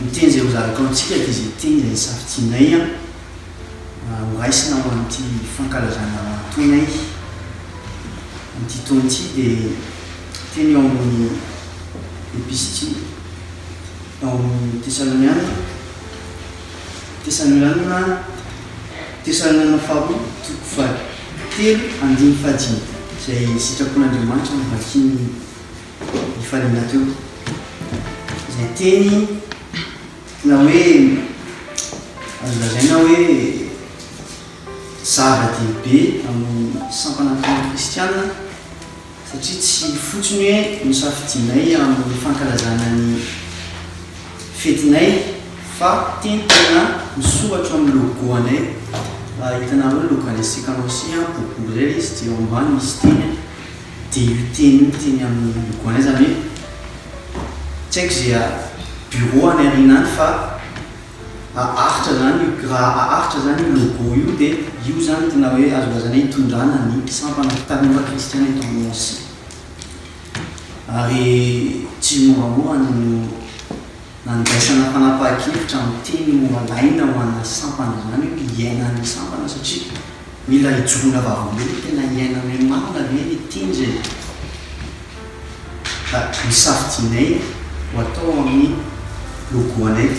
Ny teny izay hozarako amintsika dia izay teny izay nisafidianay horaisina ho an'ity fankalazana ataonay amin'ity taona ity dia teny ao amin'ny Epistily ao amin'ny Tesaloniana, Tesaloniana, Tesaloniana faharoa toko fahatelo andininy fahadimy izay sitrapon'Andriamanitra novakian'ny nifaliana teo. Izay teny tena hoe azo lazaina hoe zava-dehibe amin'ny sampana finoana kristiana satria tsy fotsiny hoe nosafidianay amin'ny fankalazana ny fetinay fa teny tena misoratra amin'ny logo anay. Raha hitanareo ny logo anay Sekanôsy, boribory izay ilay izy dia eo ambany misy teny. Dia io teny io teny amin'ny logo anay izany hoe tsy haiko izay bureau any aoriana any fa aharitra izany io raha aharitra izany io logo io dia io izany tena hoe azo lazaina hitondrana ny sampana tanora kristiana eto Anôsy. Ary tsy moramora no nandraisana fanapahan-kevitra amin'ny teny ho alaina ho ana sampana izany hoe hiainan'ny sampana satria mila hijoroana vavolombelona tena hiainanay marina ve ny teny izay nisafidianay ho atao amin'ny logo anay.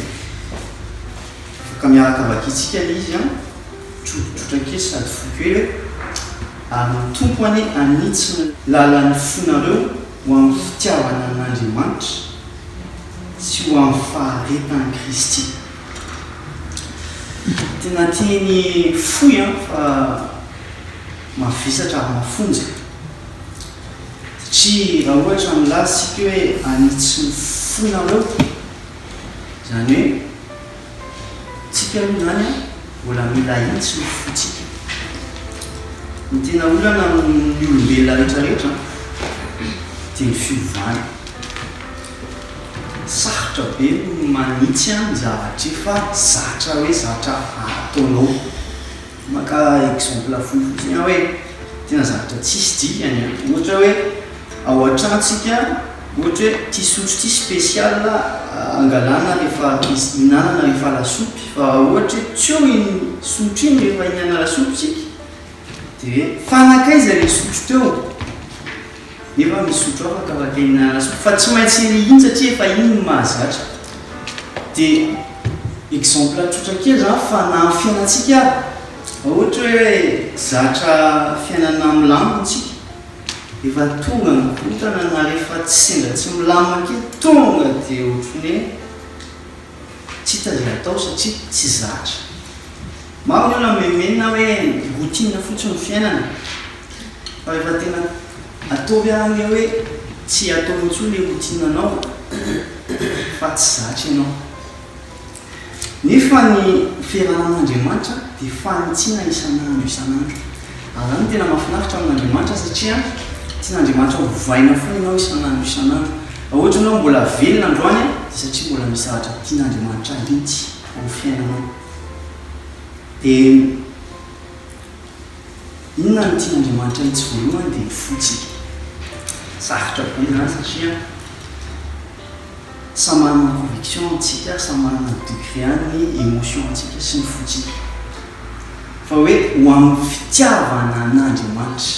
Afaka miaraka vakintsika ilay izy an, trotrotra kely sady fohy kely hoe, ary ny Tompo anie hanitsy ny lalan'ny fonareo ho amin'ny fitiavana an'Andriamanitra sy ho amin'ny faharetan'i Kristy. Tena teny fohy an, fa mavesatra ary mafonja. Satria raha ohatra milaza isika hoe hanitsy ny fonareo, izany hoe tsika aloha izany an, mbola mila ahitsy ny fontsika. Ny tena olana amin'ny olombelona rehetra rehetra dia ny fiovana. Sarotra be ny manitsy ny zavatra efa zatra hoe zatra ataonao. Maka exemple fohy fotsiny aho hoe tena zavatra tsisy dikany an. Ohatra hoe ao an-trano tsika, ohatra hoe ity sotro ity spécial angalana rehefa ihinanana rehefa lasopy fa raha ohatra hoe tsy eo iny sotro iny rehefa hihinana lasopy tsika dia hoe fa nankaiza ilay sotro teo? Nefa misy sotro hafa ka afaka ihinanana lasopy fa tsy maintsy iny satria efa iny no mahazatra. Dia exemple tsotra kely zany fa na amin'ny fiainantsika ary, raha ohatra hoe zatra fiainana milamina isika, rehefa tonga ny korontana na rehefa tsy sendra tsy milamina kely tonga dia ohatran'ny hoe tsy hita izay atao satria tsy zatra. Maro ny olona mimenomenona hoe routine fotsiny ny fiainana fa rehefa tena ataovy ary anie hoe tsy ataonao intsony ilay routine anao fa tsy zatra ianao. Nefa ny fiaranan'Andriamanitra dia fanitsiana isan'andro isan'andro. Ary izany no tena mahafinaritra amin'Andriamanitra satria tian'Andriamanitra hovaina foana ianao isan'andro isan'andro. Raha ohatra ianao mbola velona androany dia satria mbola misy zavatra tian'Andriamanitra ahitsy ao amin'ny fiainanao. Dia inona no tian'Andriamanitra ahitsy voalohany dia ny fontsika. Sarotra be izany satria samy manana ny conviction antsika, samy manana ny degré ny émotion antsika sy ny fontsika. Fa hoe ho amin'ny fitiavana an'Andriamanitra.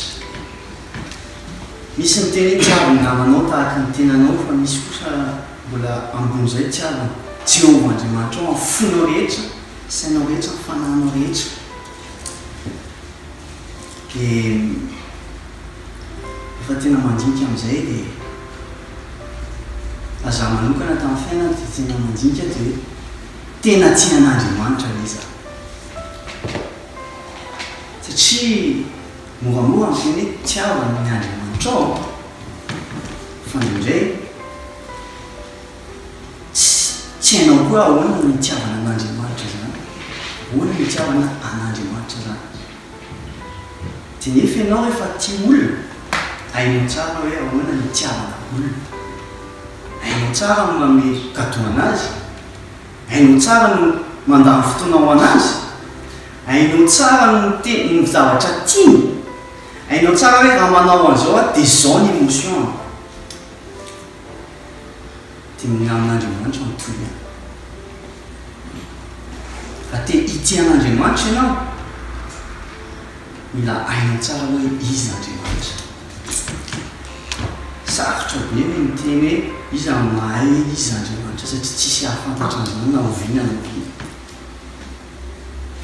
Misy miteny hoe tiavo ny namanao tahaka ny tenanao fa misy kosa mbola ambon'izay tiavo an'i Jehovah Andriamanitrao amin'ny fonao rehetra, sainao rehetra, fanahinao rehetra. Dia rehefa tena mandinika amin'izay dia raha za manokana tamin'ny fiainana dia tena mandinika dia hoe tena tia an'Andriamanitra ve za? Satria moramora ny fiteny hoe tiava ny Andriamanitrao fa indraindray tsy tsy hainao koa ahoana no itiavana an'Andriamanitra izany, ahoana no itiavana an'Andriamanitra izany. Dia nefa ianao rehefa tia olona, hainao tsara hoe ahoana no itiavana olona. Hainao tsara ny manome cadeau an'azy, hainao tsara ny mandany fotoana ho an'azy, hainao tsara ny miteny ny zavatra tiany, hainao tsara hoe raha manao an'izao aho dia izao ny émotion-ko. Dia ny amin'Andriamanitra mitovy ihany. Raha te hitia an'Andriamanitra ianao, mila hainao tsara hoe iza Andriamanitra. Sarotra be ny miteny hoe iza no mahay hoe iza Andriamanitra satria tsisy hahafantatra an'izany na oviana na oviana.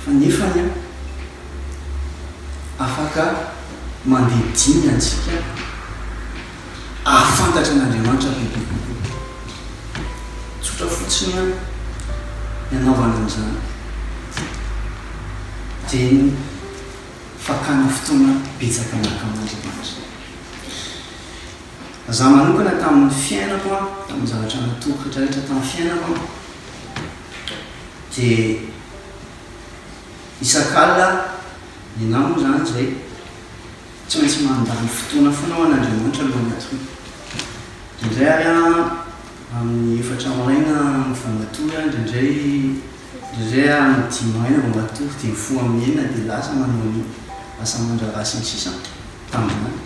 Fa nefany an, afaka mandeha dingana isika hahafantatra an'Andriamanitra bebe kokoa. Tsotra fotsiny an, ny hanaovana an'izany. Dia ny fakana fotoana betsaka miaraka amin'Andriamanitra. Za manokana tamin'ny fiainako an, tamin'ny zavatra nataoko rehetrarehetra tamin'ny fiainako an, dia isak'alina ny anah moa izany izay tsy maintsy mandany fotoana foana ho an'Andriamanitra alohan'ny hatoriako. Indraindray ary aho amin'ny efatra maraina vao matory aho, indraindray indraindray aho amin'ny dimy maraina vao matory dia mifoha amin'ny enina dia lasa manao ny asa aman-draharaha sy ny sisa tamin'izany.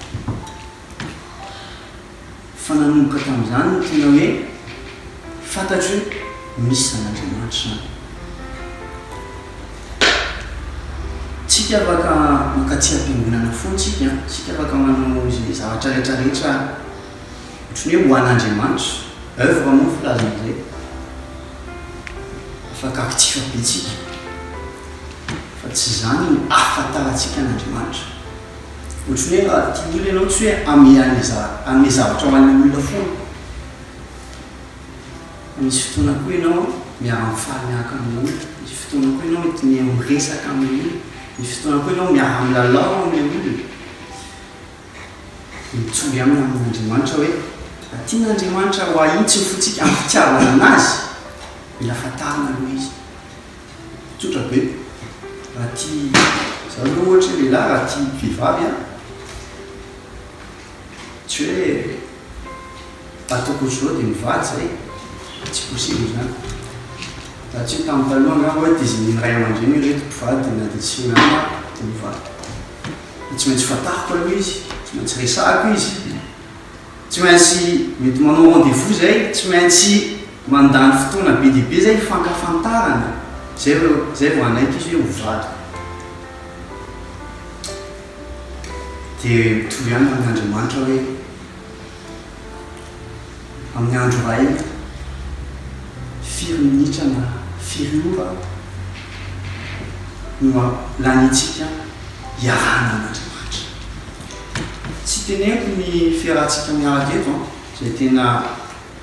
Fa nanomboka tamin'izany no tena hoe fantatro hoe misy zan'Andriamanitra izany. Tsika afaka mankaty am-piangonana foana tsika, tsika afaka manao izay zavatra rehetra rehetra ohatran'ny hoe ho an'Andriamanitra, oeuvre moa ny filazana izay. Afaka actif be tsika. Fa tsy izany no ahafantarantsika an'Andriamanitra. Ohatran'ny hoe raha tia olona ianao tsy hoe hanome hanome zavatra ho an'ilay olona foana. Fa misy fotoana koa ianao miara-mifaly miaraka amin'ny olona, misy fotoana koa ianao mety miresaka amin'ny olona, misy fotoana koa ianao miara-milalao amin'ilay olona. Mitovy aminy amin'Andriamanitra hoe raha tian'Andriamanitra ho ahitsy ny fontsika amin'ny fitiavana an'Azy, mila fantarina aloha Izy. Tsotra be. Raha tia, za aloha ohatra hoe lehilahy raha tia vehivavy an, tsy hoe ataoko ohatr'izao dia mivady zay, tsy possible izany. Raha tsy hoe tamin'ny taloha angamba hoe désigner-n'ny ray aman-dreny hoe ireto mpivady dia na dia tsy mianina ary dia mivady. Fa tsy maintsy fantariko aloha izy, tsy maintsy resahako izy. Tsy maintsy mety manao rendez-vous zay, tsy maintsy mandany fotoana be dia be zay hifankafantarana zay vao zay vao hanaiky izy hoe ho vadiko. Dia mitovy ihany amin'Andriamanitra hoe amin'ny andro iray firy minitra na firy ora no lanintsika hiarahana amin'Andriamanitra. Tsy teneniko ny fiarahantsika miaraka eto an, izay tena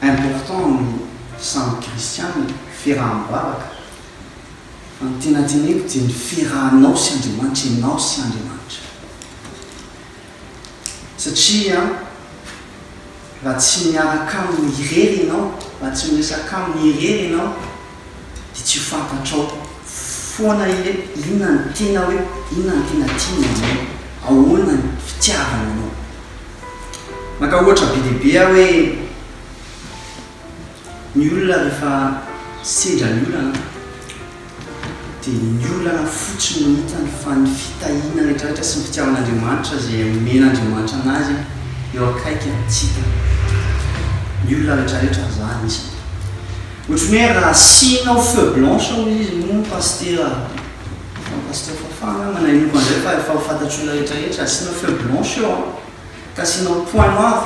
important amin'ny samy kristiana, fiaraha-mivavaka, fa ny tena teneniko dia ny fiarahanao sy Andriamanitra, ianao sy Andriamanitra. Satria raha tsy miaraka aminy irery ianao, raha tsy miresaka aminy irery ianao, dia tsy ho fantatrao foana hoe inona no tena hoe inona no tena tiany aminao, ahoana ny fitiavany anao. Maka ohatra be dia be aho hoe ny olona rehefa sendra ny olana dia ny olana fotsiny no hitany fa ny fitahiana rehetrarehetra sy ny fitiavan'Andriamanitra izay omen'Andriamanitra anazy eo akaikiny tsy hitany. Ny olona rehetrarehetra za anisany. Ohatran'ny hoe raha asianao feu blanche hoy izy moa pasitera pasteur Fafa angamba nahenoako an'izay fa efa ho fantatr'olona rehetrarehetra, asianao feu blanche eo an, ka asianao point noir,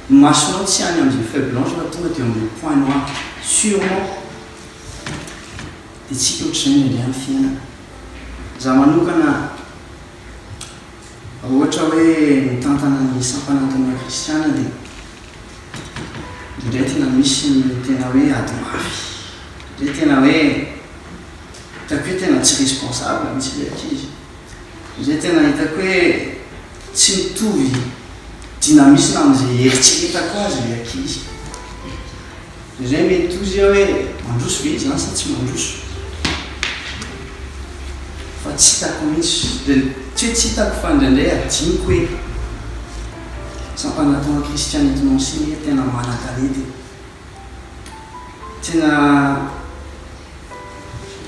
ny masonao tsy any amin'izay feu blanche fa tonga dia eo amin'ilay point noir, surement. Dia tsika ohatr'izay indraindray amin'ny fiainana. Za manokana raha ohatra hoe mitantana ny sampana tanora kristiana dia Indraindray tena misy ny tena hoe ady mafy, indraindray tena hoe hitako hoe tena tsy responsable mihitsy ilay ankizy, indraindray tena hitako hoe tsy mitovy dynamisme amin'izay eritreretako azy ilay ankizy. Indraindray mety tozy aho hoe mandroso ve izy izany sa tsy mandroso? Fa tsy hitako mihitsy, tsy hoe tsy hitako fa indraindray adinoko hoe sampana taona kristiana eto Nancy anie tena manan-talenta e! Tena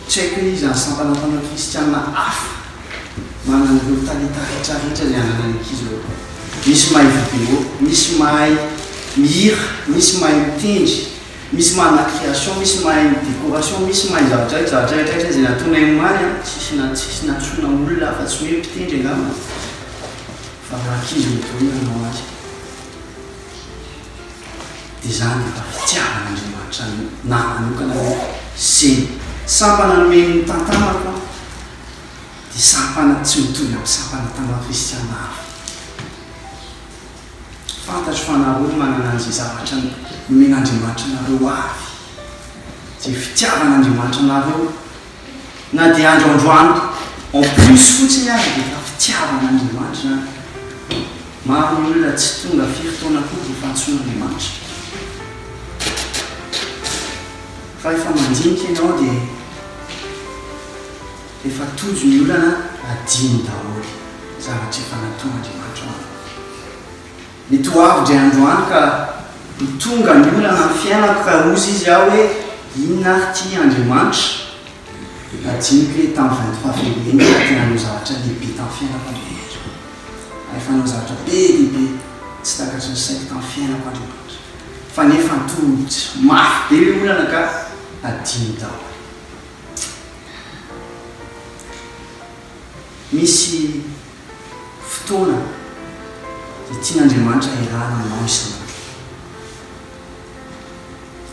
tsy haiko hoe iza ny sampana taona kristiana hafa manana ireo talenta rehetrarehetra izay ananan'ny ankizy ireo. Misy mahay video, misy mahay mihira, misy mahay mitendry. Misy manana création, misy mahay décoration, misy mahay zavatra rehetra, zavatra rehetra rehetra izay nataonay omaly an, tsisy na tsisy nantsoina olona afa-tsy hoe mpitendry angamba fa ankizy no daholo nanao azy. Dia izany efa fitiavan'Andriamanitra na manokana hoe seny. Sampana nomen'ny tantanako an, dia sampana tsy mitovy amin'ny sampana tanora kristiana hafa. Fantatro fa nareo manana an'izay zavatra nomen'Andriamanitra anareo avy, izay fitiavan'Andriamanitra anareo, na dia andro androany en plus fotsiny aza dia efa fitiavan'Andriamanitra izany. Maro ny olona tsy tonga firy taona akory dia efa antsoin'Andriamanitra. Fa rehefa mandinika ianao dia rehefa tojo ny olana adino daholo zavatra efa nataon'Andriamanitra ho anao. Mety ho avy indray andro any ka ho tonga ny olana amin'ny fiainako ka hozy izy aho hoe inona ary ity Andriamanitra? Adinoko hoe tamin'ny 23 février iny fa tena nanao zavatra lehibe tamin'ny fiainako Andriamanitra. Ary efa nanao zavatra be dia be tsy takatry ny saiko tamin'ny fiainako Andriamanitra. Fa nefa tojo mafy be ilay olana ka adino daholo. Misy fotoana izay tian'Andriamanitra hiarahana aminao isan'andro.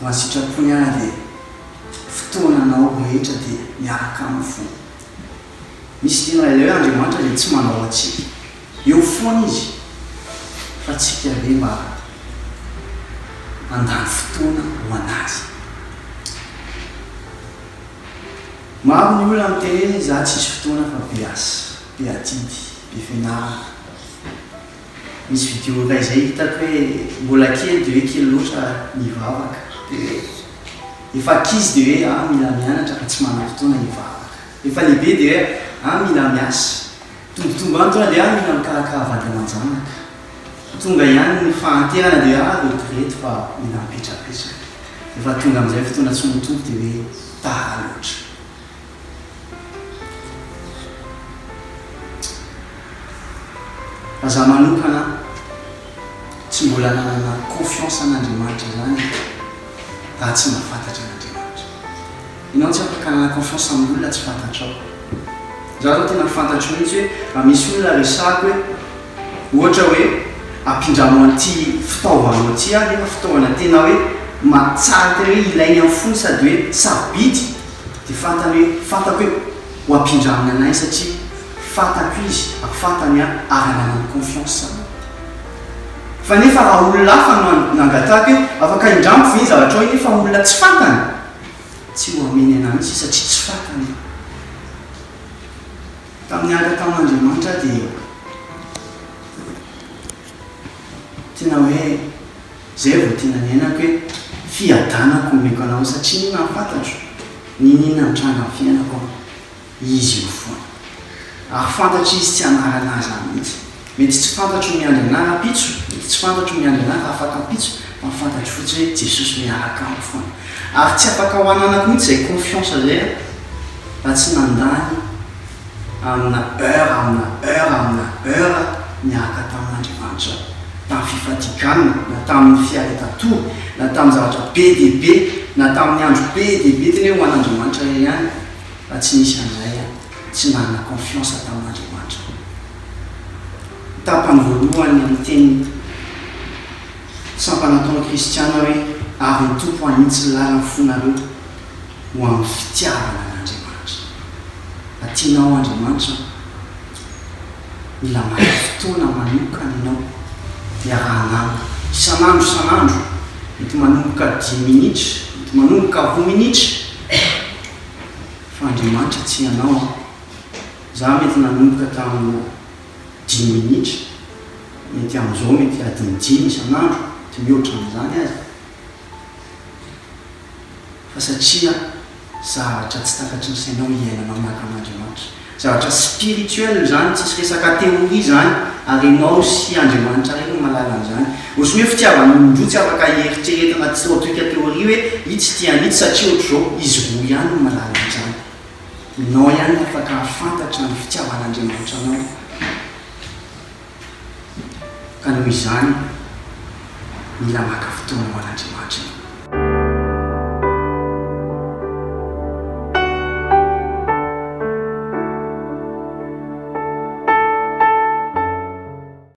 Raha ny sitrapony ary dia fotoananao rehetra dia miaraka aminy foana. Misy teny iray izay hoe Andriamanitra dia tsy manao antsika. Eo foana Izy fa tsika ve mba handany fotoana ho an'Azy. Maro ny olona miteny hoe za tsisy fotoana fa be asa, be adidy, be fianarana. Misy video iray izay hitako hoe mbola kely dia hoe kely loatra ny hivavaka. Dia hoe efa ankizy dia hoe ah mila mianatra fa tsy manam-potoana hivavaka. Efa lehibe dia hoe ah mila miasa. Tongotongo any tonga dia ah mila mikarakara vady aman-janaka. Tonga ihany ny fahanterana dia ah retraite fa mila mipetrapetraka. Rehefa tonga amin'izay fotoana tsy mitovy dia hoe tara loatra. Raha za manokana tsy mbola nanana confiance an'Andriamanitra izany raha tsy nahafantatra an'Andriamanitra. Ianao tsy afaka hanana confiance amin'olona tsy fantatrao. Za zao tena fantatro mihitsy hoe raha misy olona resahako hoe ohatra hoe ampindramo an'ity fitaovanao ity aho nefa fitaovana tena hoe tsara tena hoe ilainy amin'ny fony sady hoe sarobidy dia fantany hoe fantako hoe ho ampindraminy anay satria fantako izy ary fantany aho ary ananany confiance aho. Fa nefa raha olona hafa no nangatahako hoe afaka indramiko ve iny zavatra ao iny nefa olona tsy fantany Tsy ho ameny anah mihitsy izy satria tsy fantany aho. Tamin'ny niaraka tamin'Andriamanitra aho dia tena hoe izay vao tena niainako hoe fiadanako omeko anao satria inona no fantatro? N'inon'inona mitranga amin'ny fiainako aho. Izy io foana. Ary fantatro izy tsy hanarana ahy izany mihitsy. Mety tsy fantatro ny miandry anah rahampitso, mety tsy fantatro ny miandry anah rahafakampitso, fa ny fantatro fotsiny hoe Jesosy miaraka amiko foana. Ary tsy afaka ho ananako mihitsy izay confiance izay aho raha tsy nandany amina heure amina heure amina heure niaraka tamin'Andriamanitra aho. Tamin'ny fifadikanana, na tamin'ny fiaretan-tory, na tamin'ny zavatra be dia be, na tamin'ny andro be dia be, tena hoe ho an'Andriamanitra irery ihany. Raha tsy nisy an'izay aho, tsy nanana confiance tamin'Andriamanitra aho. Tapany voalohany amin'ny teny sampana ataon'ny kristiana hoe ary ny Tompo hanitsy ny lalan'ny fonareo ho amin'ny fitiavana an'Andriamanitra. Raha tianao Andriamanitra, mila maka fotoana manokana ianao hiarahana aminy isan'andro isan'andro, mety manomboka dimy minitra, mety manomboka roa minitra, Fa Andriamanitra tsy ianao an. Za mety nanomboka tamin'ny dimy minitra, mety amin'izao mety adiny dimy isan'andro, mety mihoatra an'izany aza. Fa satria zavatra tsy takatry ny sainao iainanao miaraka amin'Andriamanitra. Zavatra spirituel izany, tsisy resaka théorie izany, ary enao sy Andriamanitra irery no mahalala an'izany. Ohatran'ny hoe fitiavan'olon-droa tsy afaka hieritreretana tsy atao toika théorie hoe itsy tia an'itsy satria ohatr'izao, izy roa ihany no mahalala an'izany. Enao ihany no afaka hahafantatra ny fitiavan'Andriamanitra anao. Ka noho izany, mila maka fotoana ho an'Andriamanitra ianao.